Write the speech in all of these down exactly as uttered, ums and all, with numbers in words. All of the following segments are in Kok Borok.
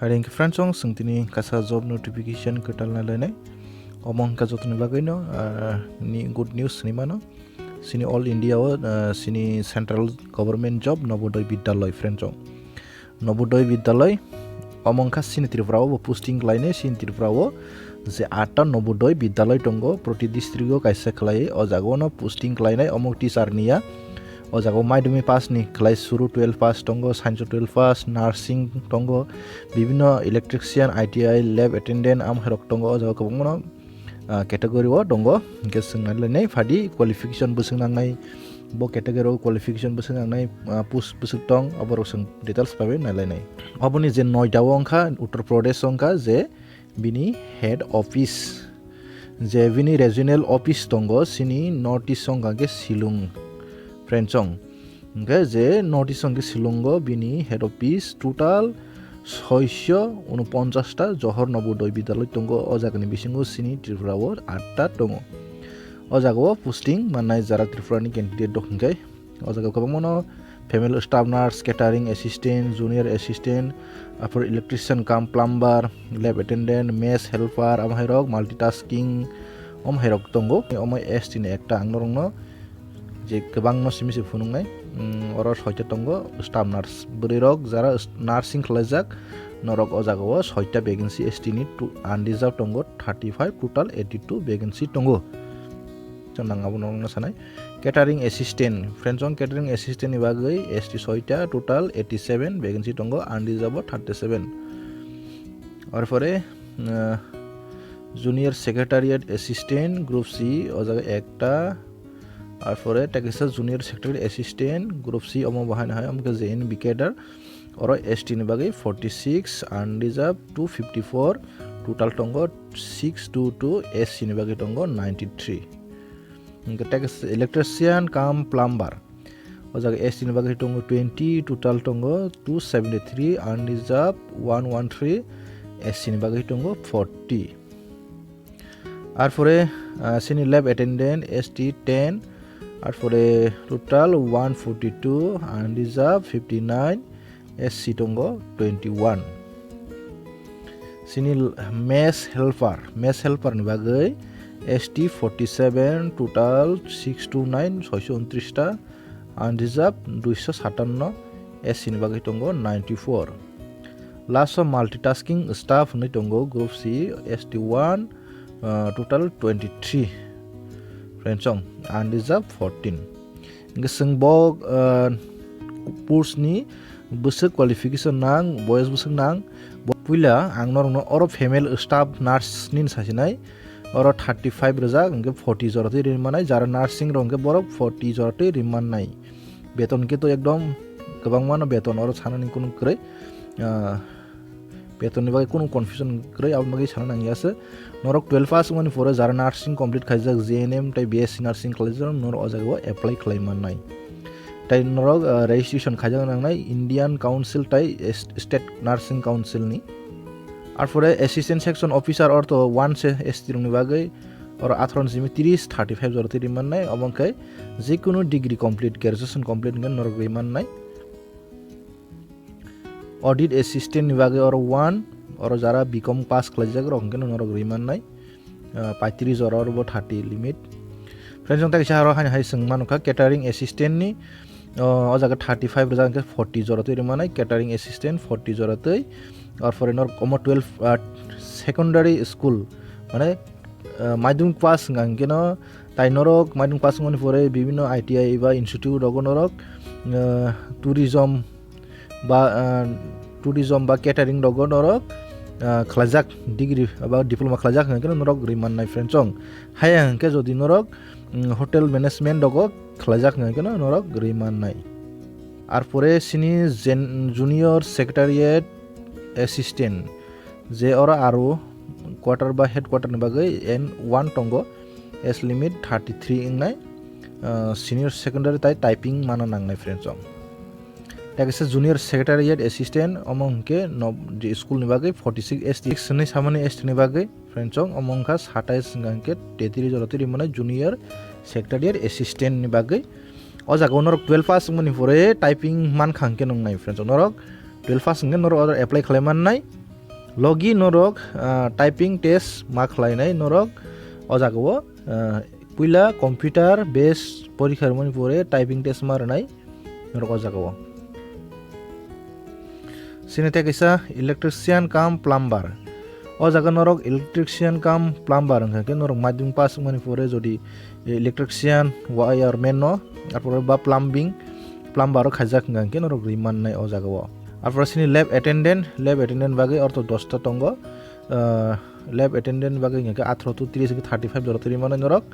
Hari hwnkhe friends, chwng tini kaisa job notification kwtal nailainai. Omo hwnkha jotoni bagwino, ah, ni good news hinwi mano. Sini all India o, ah, sini central government job Nobodoi Vidyalay, friends, chwng. Nobodoi Vidyalay, omo wngkha sini Tripura o bo posting khlainai, sini Tripura o je atta Nobodoi Vidyalay tongo, proti district o kaisa khlai, o jaga o no posting khlainai, omo teacher ni ya. O jaga o madhyamik pass ni khlai suru twelve pass tongo, science twelve pass, nursing tongo, bibinno electrician, I T I, lab attendant, amhairok tongo, o jaga o kwbangma no, ah, category o tongo. Hwnkhe swng nailainai phadi qualification bwswk nangnai, bo category o qualification bwswk nangnai, ah, post bwswk tong, oborok swng details bai nailainai. Oboni je noita o wngkha, Uttar Pradesh o wngkha je bini head office, je bini regional office tongo, sini North East o wngkha khe Shillong, friends, chwng. Hwnkhe je North East o wngkha khe Shillong o bini head office, total soisho unoponchas ta Johor Nobodoi Vidyalay tongo, o jaga ni bisingo sini Tripura o atta tongo. O jaga o posting mannai jara Tripura ni candidate rok hwnkhe. O jaga kwbangma no female staff nurse, catering assistant, junior assistant, apor electrician cum plumber, lab attendant, mess helper, amhairok multitasking, omhairok tongo. Omo S T ni ekta ang norokno je kwbangno simi se phunuknai, mm, oro soita tongo staff nurse. Bwrwirok jara nursing khlaijak, norok o jaga o soita vacancy S T ni tu-, unreserved tongo, thirty five, total eighty two vacancy tongo. Chwng nang abo norokno sanai. Catering assistant, friends, chwng catering assistant ni bagwi S T soita, total eighty seven vacancy tongo, unreserved bo thirty seven. Arpore, uh, junior secretariat assistant, group C, o jaga ekta. Arpore tekisa junior secretariat assistant, group C, omo bahai no hai, omo khe J N B cadre. Oro S T ni bagwi forty six, unreserved two fifty four, total tongo six two two, S C ni bagwi tongo ninety three. Hwnkhe tei khe electrician cum plumber. O jaga S T ni bagwi tongo twenty, total tongo two seventy three, unreserved one one three, S C ni bagwi tongo forty. Arpore, ah, sini lab attendant S T ten, arpore total one forty two, unreserved fifty nine, S C tongo twenty one. Sini l-, mess helper, mess helper ni bagwi S T forty seven, total six two nine, soisho untris ta, unreserved duisho satanno, S C ni bagwi tongo ninety four. Last o multitasking staff hwnwi tongo, group C, S T one, uh, total twenty three. Friends, chwng unreserved fourteen. Hwnkhe chwng bo, uh, post ni bwswk qualification nang, boyos bwswk nang, bo puila ang norokno oro female staff nurse ni sasinai, oro thirty five rwjak, hwnkhe forty jora twi rimannai, jara nursing rok hwnkhe borok forty jora twi rimannai. Beton khe to ekdom kwbangma no beton, oro sanani kunu kwrwi, ah, beton ni bagwi kunu confusion kwrwi, aboni bagwi sana nangya se. Norok twelve pass wngmani pore jara nursing complete khaijak, J N M tei B S C nursing khlaijak, norok o jaga o apply khlai mannai. Tai norok, ah, registration khaijak nangnai Indian Council tai est-, State Nursing Council ni. Arpore assistant section officer ortho one se S T rok ni bagwi oro atharo ni simi tris, thirty five jora twi rimannai, omo khe jekunu degree complete, graduation complete hwnkhe norok rimannai. Audit assistant ni bagwi oro one, oro jara B Com pass khlaijak rok hwnkhe norok rimannai, ah, paitris jora oro bo thirty limit. Friends, chwng tei kaisa aro haino hai swng mano kha catering assistant ni, ah, o jaga thirty five rwjak hwnkhe forty jora twi rimannai, catering assistant forty jora twi. Arpore norok omo twelve, ah, secondary school, mane, ah, madhyamik pass wngkha hwnkhe no, tai norok madhyamik pass wngmani pore bibinno I T I ba institute rogo norok, ah, tourism ba, ah, tourism ba catering rogo norok, ah, khlaijak, degree ba diploma khlaijak hwnkhe norok rimannai, friends, chwng. Haya hwnkhe jodi norok, mm, hotel management rogo khlaijak hwnkhe norok rimannai. Arpore sini jen-, junior secretariat assistant, je oro aro quarter ba headquarter ni bagwi N one tongo, age limit thirty three wngnai, ah, senior secondary tai typing mana nangnai, friends, chwng. Tei kaisa junior secretariat assistant, omo hwnkhe no, je school ni bagwi forty six, S T hwnwi samani S T ni bagwi, friends, chwng, omo wngkha satais wngkha hwnkhe tetris jora twi rimani junior secretariat assistant ni bagwi. O jaga o norok twelve pass wngmani pore typing mankha hwnkhe nwngnai, friends, chwng, norok twelve pass hwnkhe norok oro apply khlai mannai. Logi norok, ah, typing test ma khlainai norok o jagao, ah, puila computer base porikha rwmani pore typing test ma rwnai norok o jagao. Sini tei kaisa electrician cum plumber. O jaga norok electrician cum plumber wngkha khe norok madhyamik pass wngmani pore jodi electrician, wireman no, arpore ba plumbing, plumber o khaijak hwnkha khe norok ri mannai o jagao. Arpore sini lab attendant, lab attendant bagwi ortho dosta tongo. Ah, lab attendant bagwi hwnkha khe atharo to tris hwnkhe thirty five jora twi ri mannai norok.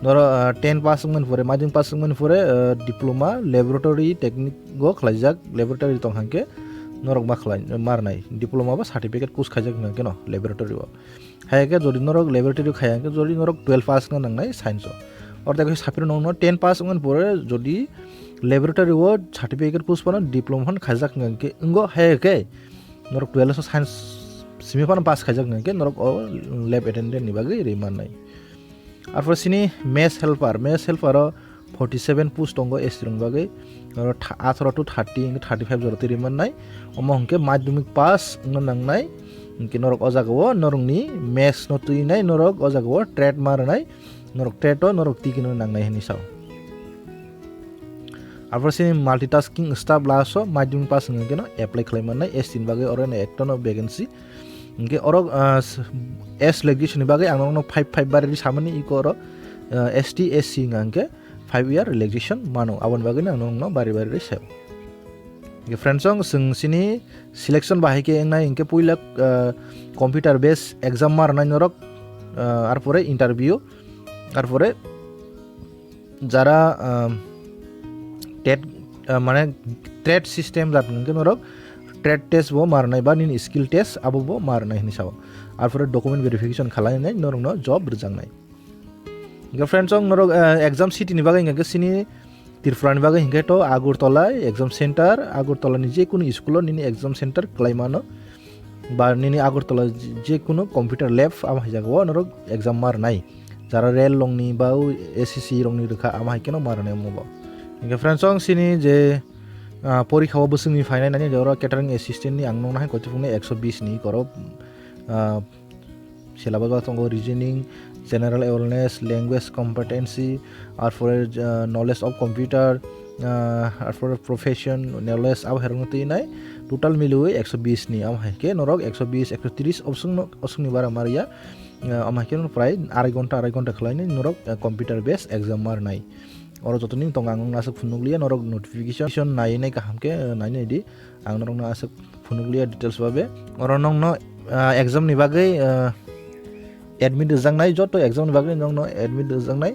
Norok, ah, ten pass wngmani pore, madhyamik pass wngmani pore, ah, diploma laboratory technique o khlaijak, laboratory tong hwnkhe norok ma khlai, ma rwnai. Diploma ba certificate course khaijak hwnkha khe no laboratory o. Hai khe jodi norok laboratory khai hwnkhe jodi norok twelve pass wngna nangnai science o. Oro tei khe sapiro nokno ten pass wngmani pore jodi laboratory o certificate course phano diploma phano khaijak hwnkha khe wngo, hai khe norok twelve o science simi phano pass khaijak hwnkha khe norok o lab attendant ni bagwi ri mannai. Arpore sini mess helper, mess helper o forty seven post tongo S T rokni bagwi. Oro tha-, atharo to thirty, hwnkhe thirty five jora twi ri mannai. Omo hwnkhe madhyamik pass wngna nangnai. Hwnkhe norok o jagao norokni mess no twinai, norok o jagao trade ma rwnai. Norok trade o norok tikino nangnai hinwi sao. Arpore sini multitasking staff last o madhyamik pass wngkhe no apply khlai mannai S T ni bagwi oro no ekta no vacancy. Hwnkhe oro, ah, s-, age relaxation ni bagwi ang nokno five five bari samani iko oro, ah, S T, S C hwnkha hwnkhe five year relaxation mano, aboni bagwi ang nokno bari bari sayo. Hwnkhe friends, chwng sini selection bahai khe wngnai hwnkhe puila, ah, computer based exam ma rwnai norok, ah, arpore interview, arpore jara, um, TET, uh, mane TET system jat hwnkhe norok TET test bo ma rwnai ba nini skill test abo bo ma rwnai hinwi sao. Arpore document verification khlainai norokno job rwjaknai. Hwnkhe friends, chwng norok, uh, exam city ni bagwi hwnkhe sini Tripura ni bagwi hwnkhe to Agartala exam center, Agartala ni jekunu school o nini exam center kwlai mano. Ba nini Agartala je-, jekunu computer lab amo hai jagao norok exam ma rwnai. Jara rail rokni ba o S S C rokni rwkha amo hai kheno ma rwnai omo bo. Hwnkhe friends, chwng sini je, ah, porikha o bwswkni phainai nani oro catering assistant ni ang nukna hai koichukni ekso bis ni korok, ah, syllabus o tongo reasoning, general awareness, language competency, arpore, ah, knowledge of computer, ah, arpore profession, knowledge abo hai rokno twi nai total miliwi ekso bis ni, amo hai khe norok ekso bis, ekso tris obswkno, obswkni bara ma rwya, ah, amo hai khe norok prai arai ghonta, arai ghonta khlainai norok, ah, computer based exam ma rwnai. Oro joto ning tongo ang nokno aswk phunukliya, norok notification nai nai kaham khe, ah, nai nai di. Ang norokno aswk phunukliya details babe. Oro nokno, ah, exam ni bagwi, ah, admit rwjaknai, joto exam ni bagwi nokno admit rwjaknai.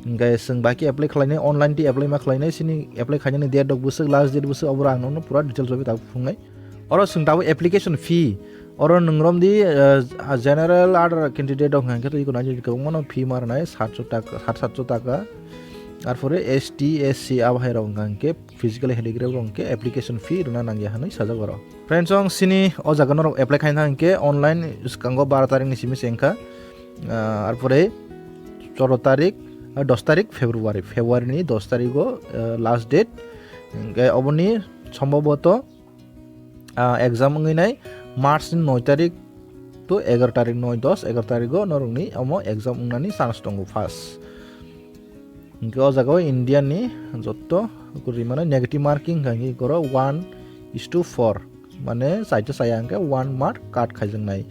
Hwnkhe chwng baki apply khlainai, online twi apply ma khlainai, sini apply khainani date rok bwswk, last date bwswk, obo ang nokno pura details babe tabuk phunuknai. Oro chwng tabuk application fee, oro nwng romdi, ah, general other candidate rok hwnkhe twi kwbangma no fee ma rwnai, satso taka, sat satso taka. Arpore S T, S C abo hai rok hwnkhe physically handicraft rok hwnkhe application fee rwna nangya hwnwi sajak oro. Friends, chwng sini o jaga norok apply khaina hwnkhe online swkango baro tarik ni simi se wngkha. Ah, arpore choro tarik, ah, dos tarik February, February ni dos tarik o, ah, last date. Hwnkhe oboni sombhoboto, ah, exam wngwi nai March ni noi tarik to egaroh tarik, noi, dos, egaroh tarik o norokni omo exam wngnani chance tongo first. Hwnkhe o jaga o India ni jotto rimani negative marking hwnkhe oro one is to four, mane chaita chaya hwnkhe one mark cut khaijaknai.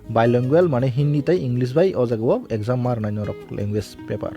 Bilingual mane Hindi tei English bai o jaga o exam ma rwnai norok language paper.